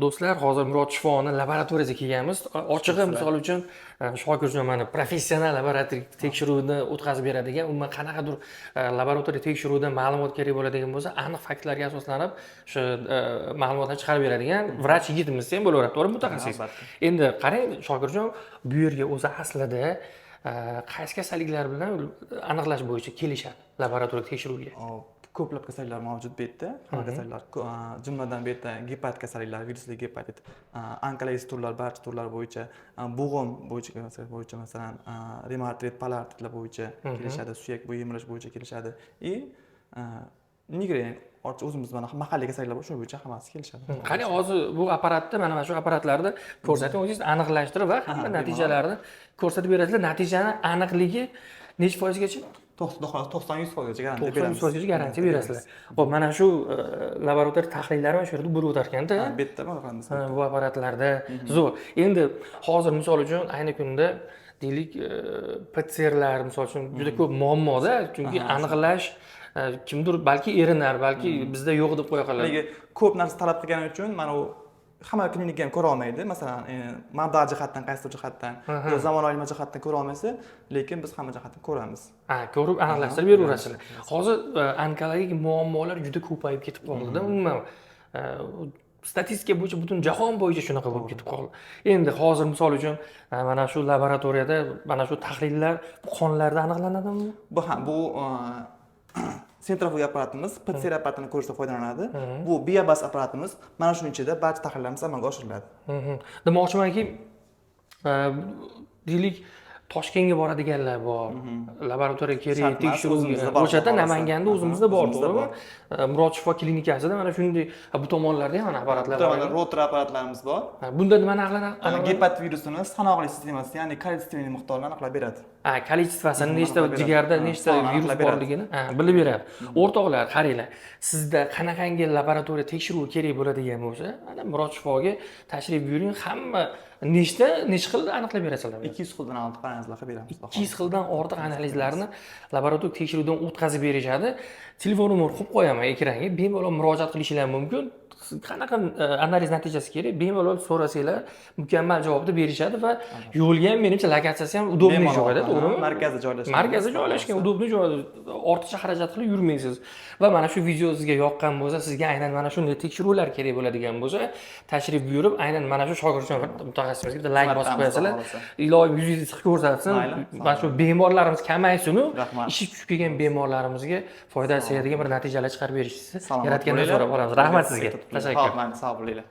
Do'stlar, hozir Murod Shifoni laboratoriyasiga kelganmiz. Ochig'i, misol uchun, Shokirjon mana professional laboratoriya tekshiruvni o'tkazib beradigan, umuman qanaqadir laboratoriya tekshiruvida ma'lumot kerak bo'ladigan bo'lsa, aniq faktlarga asoslanib o'sha ma'lumotlarni chiqarib beradigan vrach yigitimiz ham bo'laveradi, to'g'rimi, mutaxassis? Albatta. Endi qarang, Shokirjon, bu yerga o'zi aslida qaysi kasalliklar bilan aniqlash bo'yicha kelishadi laboratoriya tekshiruvga? Hop, ko'plab kasalliklar mavjud bu yerda. Hamma kasalliklar, jumladan bu yerda gepatit kasalliklari, virusli gepatit, onkologik turlar, barcha turlar bo'yicha, bo'g'im bo'yicha kasallik bo'yicha, masalan, revmatoid poliartritlar bo'yicha kelishadi, suyak bo'yi yemirish bo'yicha kelishadi и migren, o'zimiz mana mahalliy kasalliklar bor, shu bo'yicha hammasi kelishadi. Qarang, hozir bu apparatda, mana shu apparatlarda ko'rsatib, o'zingiz aniqlashtirib va hamma natijalarni ko'rsatib berasizlar. Natijani aniqligi nechi foizgacha? 90, 100 foizgacha garantiya 90, 100 beramiz. foizgacha garantiya berasizlar. Ho'p, mana shu laboratoriya tahlillari mana shu yerda bo'lib o'tar ekanda. Ha, bu yerda mana qilamiz. Ha, bu apparatlarda zo'r. Endi hozir, misol uchun, ayni kunda, deylik, PTSRlar, misol uchun, juda ko'p muammoda, chunki aniqlash, kimdir balki erinar, balki bizda yo'q deb qo'ya qoladi. Haligi ko'p narsa talab qilgani uchun mana u hamma klinika ham ko'ra olmaydi. Masalan, mablag' jihatdan, qaysidir jihatdan yo zamonaviy nima jihatdan ko'ra olmaysa, lekin biz hamma jihatdan ko'ramiz. Ha, ko'rib, aniqlashtirib beraverasizlar. Hozir onkologik muammolar juda ko'payib ketib qoldida, umuman statistika bo'yicha butun jahon bo'yicha shunaqa bo'lib ketib qoldi. Endi hozir, misol uchun, mana shu laboratoriyada mana shu tahlillar bu qonlarda aniqlanadimi? Bu ham, bu sentrifuga apparatimiz PCR apparatini ko'rishda foydalanadi. Bu Biobas apparatimiz, mana shuning ichida barcha tahlillarimiz amalga oshiriladi. Demoqchimanki, deylik, Toshkentga boradiganlar bor, laboratoriya kerak Shart emas, tekshiruvga. o'zimizda bor, O'sha yerda, xudo xohlasa. Namanganda o'zimizda bor, o'zimizda. to'g'rimi? Murod Shifo klinikasida mana shunday, ha, bu tomonlarda ham mana apparatlar Bu bor. tomonda rotor apparatlarimiz bor. Ha, bunda nimani aniqlanadi? Gepatit virusini sanoqli sistemasi, ya'ni количественный miqdorini aniqlab beradi. Ha, количество sini, nechta aniqlab beradi. Jigarda nechta sonini virus aniqlab beradi. borligini, ha, bilib beradi. O'rtoqlar, qaranglar, sizda qanaqangi laboratoriya tekshiruvi kerak bo'ladigan bo'lsa, mana Murod Shifoga tashrif buyuring. Hamma nechta, necha xil aniqlab berasizlar? 200 xildan ortiq analizlar qilib beramiz, xudo. 200 xildan ortiq analizlarni laboratoriya tekshiruvdan o'tkazib berishadi. Telefon nomer qo'yib qo'yaman ekranga, bemalol murojaat qilishinglar mumkin. Qanaqa analiz natijasi kerak, bemalol so'rasanglar, mukammal javobni berishadi va yo'lga ham, menimcha, lokatsiyasi ham удобный Bemalol, joyda, to'g'rimi? Markazda joylashgan. Markazda joylashgan, удобный joy, ortiqcha xarajat qilib yurmaysiz. Va mana shu video sizga yoqqan bo'lsa, sizga aynan mana shunday tekshiruvlar kerak bo'ladigan bo'lsa, tashrif buyurib, aynan mana shu Shokirjon mutaxassisimizga bitta layk bosib Xizmatdamiz, qo'yasizlar. xudo xohlasa. Iloyim yuzingizni issiq ko'rsatsin. Mayli. Mana shu bemorlarimiz kamaysinu, Rahmat. ishi tushib kelgan bemorlarimizga foydasi tegadigan bir natijalar chiqarib berishingizni Salomat Yaratgandan bo'linglar. so'rab qolamiz. Rahmat sizga. Tashakkur. Ho'p, mayli, sog' bo'linglar.